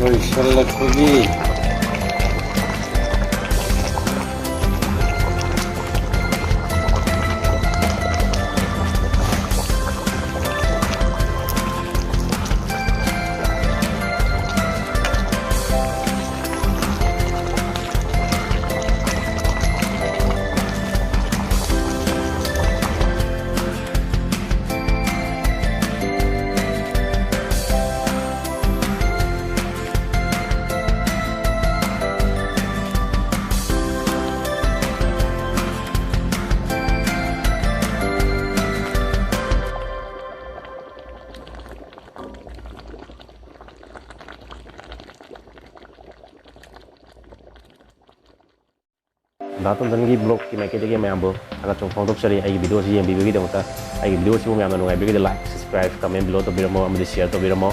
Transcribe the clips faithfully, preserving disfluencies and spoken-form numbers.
ꯂꯣꯏꯁꯤꯜꯂꯛꯄꯒꯤ ꯗꯥ ꯇꯣꯟꯖꯟꯒꯤ ꯕ꯭ꯂꯣꯒꯀꯤ ꯃꯥꯏꯀꯩꯗꯒꯤ ꯃꯌꯥꯝꯕꯨ ꯊꯥꯒꯠꯆꯕ ꯐꯣꯡꯗꯣꯛꯆꯔꯤ꯫ ꯑꯩꯒꯤ ꯚꯤꯗꯤꯑꯣꯁꯤ ꯌꯦꯡꯕꯤꯕꯒꯤꯗꯃꯛꯇ, ꯑꯩꯒꯤ ꯚꯤꯗꯤꯑꯣꯁꯤꯕꯨ ꯃꯌꯥꯝꯅ ꯅꯨꯡꯉꯥꯏꯕꯤꯔꯒꯗꯤ ꯂꯥꯏꯛ, ꯁꯕꯁꯀ꯭ꯔꯥꯏꯕ, ꯀꯃꯦꯟ ꯕꯤꯂꯣ ꯇꯧꯕꯤꯔꯝꯃꯣ ꯑꯃꯗꯤ ꯁꯤꯌꯔ ꯇꯧꯕꯤꯔꯝꯃꯣ꯫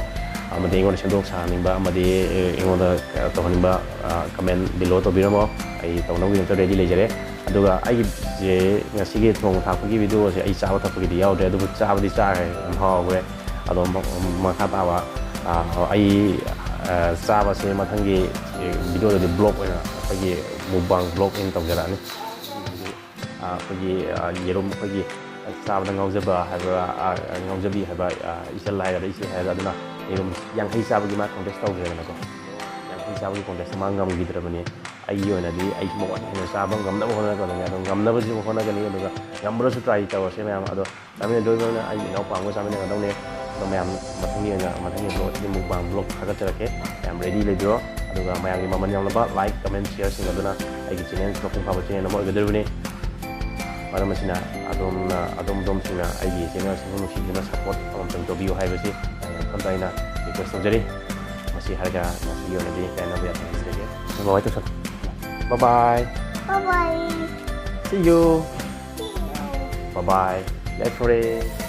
ꯑꯃꯗꯤ ꯑꯩꯉꯣꯟꯗ ꯁꯦꯝꯗꯣꯛ ꯁꯥꯍꯟꯅꯤꯡꯕ ꯑꯃꯗꯤ, ꯑꯦ, ꯑꯩꯉꯣꯟꯗ, ꯑ, ꯇꯧꯍꯟꯅꯤꯡꯕ, ꯑ, ꯀꯃꯦꯟ ꯕꯤꯂꯣ ꯇꯧꯕꯤꯔꯝꯃꯣ꯫ ꯑꯩ ꯇꯧꯅꯕꯒꯤꯗꯃꯛꯇ ꯔꯦꯗꯤ ꯂꯩꯖꯔꯦ꯫ ꯑꯗꯨꯒ ꯑꯩꯒꯤꯁꯦ ꯉꯁꯤꯒꯤ ꯊꯣꯡ ꯊꯥꯛꯄꯒꯤ ꯚꯤꯗꯤꯑꯣꯁꯦ ꯑꯩ ꯆꯥꯕ ꯊꯛꯄꯒꯤꯗꯤ ꯌꯥꯎꯗ꯭ꯔꯦ, ꯑꯗꯨꯕꯨ ꯆꯥꯕꯗꯤ ꯆꯥꯈ꯭ꯔꯦ, ꯌꯥꯝ ꯍꯥꯎꯈ꯭ꯔꯦ꯫ ꯑꯗꯣ ꯃ-, ꯃꯈꯥ ꯇꯥꯕ, ꯑ, ꯑꯩ, ꯑ, ꯆꯥꯕꯁꯦ ꯃꯊꯪꯒꯤ, ꯑꯦ, ꯚꯤꯗꯤꯑꯣꯗꯗꯤ ꯕ꯭ꯂꯣꯒ ꯑꯣꯏꯅ ꯑꯩꯈꯣꯏꯒꯤ ꯃꯨꯛꯕꯥꯡ ꯕ꯭ꯂꯣꯒ ꯑꯣꯏꯅ ꯇꯧꯖꯔꯛꯑꯅꯤ꯫ ꯑ, ꯑꯩꯈꯣꯏꯒꯤ, ꯑ, ꯌꯦꯔꯨꯝ ꯑꯩꯈꯣꯏꯒꯤ ꯆꯥꯕꯗ ꯉꯥꯎꯖꯕ ꯍꯥꯏꯕ꯭ꯔꯥ, ꯑ, ꯉꯥꯎꯖꯕꯤ ꯍꯥꯏꯕ, ꯑ, ꯏꯆꯜ ꯍꯥꯏꯒꯗ꯭ꯔꯥ ꯏꯆꯦ ꯍꯥꯏꯒꯗ꯭ꯔꯥ, ꯑꯗꯨꯅ ꯌꯦꯔꯨꯝ ꯌꯥꯡꯈꯩ ꯆꯥꯕꯒꯤ ꯃꯥ ꯀꯣꯟꯇꯦꯁ ꯇꯧꯈ꯭ꯔꯦꯗꯅꯀꯣ꯫ ꯌꯥꯡꯈꯩ ꯆꯥꯕꯒꯤ ꯀꯣꯟꯇꯦꯁꯇ ꯃꯥ ꯉꯝꯈꯤꯗ꯭ꯔꯕꯅꯤ꯫ ꯑꯩꯒꯤ ꯑꯣꯏꯅꯗꯤ ꯑꯩꯁꯨ ꯃꯉꯣꯟꯗ ꯍꯦꯟꯅ ꯆꯥꯕ ꯉꯝꯅꯕ ꯍꯣꯠꯅꯔꯛꯀꯗꯕꯅꯤ꯫ ꯑꯗꯣ ꯉꯝꯅꯕꯁꯨ ꯍꯣꯠꯅꯒꯅꯤ, ꯑꯗꯨꯒ ꯉꯝꯕ꯭ꯔꯁꯨ ꯇ꯭ꯔꯥꯏ ꯇꯧꯔꯁꯦ ꯃꯌꯥꯝ꯫ ꯑꯗꯣ ꯆꯥꯃꯤꯟꯅꯗꯣꯏꯕ ꯑꯩꯒꯤ ꯏꯅꯥꯎꯄꯥ ꯑꯃꯒ ꯆꯥꯃꯤꯟꯅꯒꯗꯧꯅꯦ꯫ ꯑꯗꯣ ꯃꯌꯥꯝ ꯃꯊꯪꯒꯤ ꯑꯣꯏꯅ, ꯃꯊꯪꯒꯤ ꯕ꯭ꯂꯣꯒꯇꯗꯤ ꯃꯨꯛꯕꯥꯡ ꯕ꯭ꯂꯣꯒ ꯊꯥꯒꯠꯆꯔꯛꯀꯦ꯫ ꯃꯌꯥꯝ ꯔꯦꯗꯤ ꯂꯩꯕꯤꯔꯣ꯫ ꯑꯗꯨꯒ ꯃꯌꯥꯝꯒꯤ ꯃꯃꯜ ꯌꯥꯝꯂꯕ ꯂꯥꯏꯛ, ꯀꯃꯦꯟ, ꯁꯤꯌꯔꯁꯤꯡ ꯑꯗꯨꯅ ꯑꯩꯒꯤ ꯆꯦꯅꯦꯜ ꯃꯄꯨꯡ ꯐꯥꯕ ꯆꯦꯅꯦꯜ ꯑꯃ ꯑꯣꯏꯒꯗꯧꯔꯤꯕꯅꯤ꯫ ꯃꯔꯝ ꯑꯁꯤꯅ ꯑꯗꯣꯝꯅ, ꯑꯗꯣꯝ ꯑꯗꯣꯝꯁꯤꯡꯅ ꯑꯩꯒꯤ ꯆꯦꯅꯦꯜ ꯑꯁꯤꯕꯨ ꯅꯨꯡꯁꯤꯗꯨꯅ ꯁꯞꯄꯣꯔꯠ ꯑꯃꯃꯝꯇꯪ ꯇꯧꯕꯤꯌꯨ ꯍꯥꯏꯕꯁꯤ ꯌꯥꯝ ꯀꯟꯅ ꯑꯩꯅ ꯔꯤꯀ꯭ꯋꯦꯁ ꯇꯧꯖꯔꯤ꯫ ꯃꯁꯤ ꯍꯥꯏꯔꯒ ꯉꯁꯤꯒꯤ ꯑꯣꯏꯅꯗꯤ ꯀꯥꯏꯅꯕ ꯌꯥꯊꯪ ꯅꯤꯖꯔꯒꯦ꯫ ꯕꯥꯏ ꯕꯥꯏ ꯇꯧꯁꯜꯂꯨ꯫ ꯕꯥꯏ ꯕꯥꯏ꯫ ꯕꯥꯏ ꯕꯥꯏ꯫ See you꯫ See you꯫ By by. Bye for it꯫